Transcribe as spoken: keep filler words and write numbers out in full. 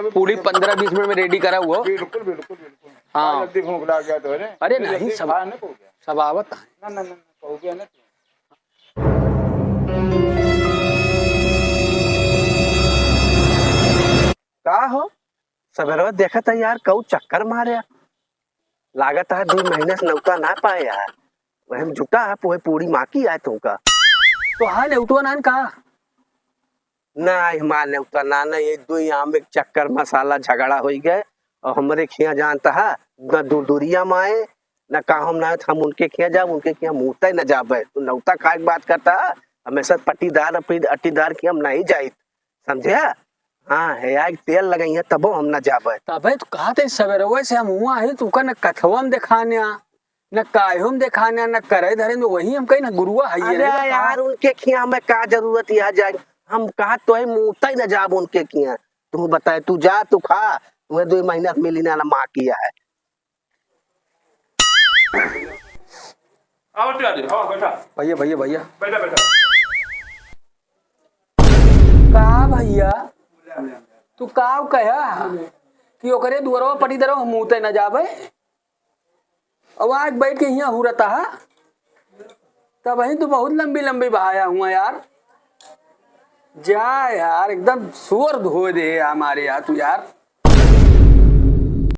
पूरी पन्द्रह बीस मिनट में ready करा हुआ। बिल्कुल, बिल्कुल, बिल्कुल। हाँ। जल्दी भूख लाग गया तो, अरे। अरे नहीं, जल्दी सब, खा ना, हो गया। सब आवत है। ना, ना, ना, ना, हो गया ना। का हो? सबेरवा देखत है यार, कऊ चक्कर मारे। लागत है दुइ महीना से नेवता ना पाए यार। वही में जुटा है, पोहे पूरी माकी आए तुमका। तो हाँ, नेवतवा नान का? ना, हमार नेवता ना, ना, ये दुइ आम एक चक्कर मसाला झगड़ा होई गए और हमरे खिया जानता है, ना दूर दूरिया में आए, ना काम ना है, हम उनके खिया जाब, उनके खिया मुँहते न जाबे। तू नेवता खाए के बात करता है, हमेशा पट्टीदार, अपनी अट्टीदार की हम नहीं जाइत। समझे? हाँ, है, आग तेल लगाई है, तबो हम ना जाबे। तबे तो कहते, सवेरवे से हम हुआ है, तू का न कथवा में देखाने आ, न कायहो में देखाने आ, न करे धरे में, वही हम कही ना गुरुआ है, अरे ये ना यार, कहा। उनके खिया में का जरूरत है जाए? हम कहा तो है, मुँहते ही ना जाब उनके खिया। तू बताए, तू जा, तू खा, तुम्हें दो महीना से मिली ना, ना माँ किया है। आओ, उठ, आ जाओ, आओ, बैठा। भैया, भैया, भैया। बैठा, बैठा। का भैया, तू का कहा कि ओकरे दुअरवा पट्टीदारवा हम मुँहते न जाबे? अब आज बैठ के हियाँ हुरता है, तब ही तो बहुत लंबी लंबी बहाया हुआ यार। जा यार, एकदम शोर धो दे हमारे यार, तू यार।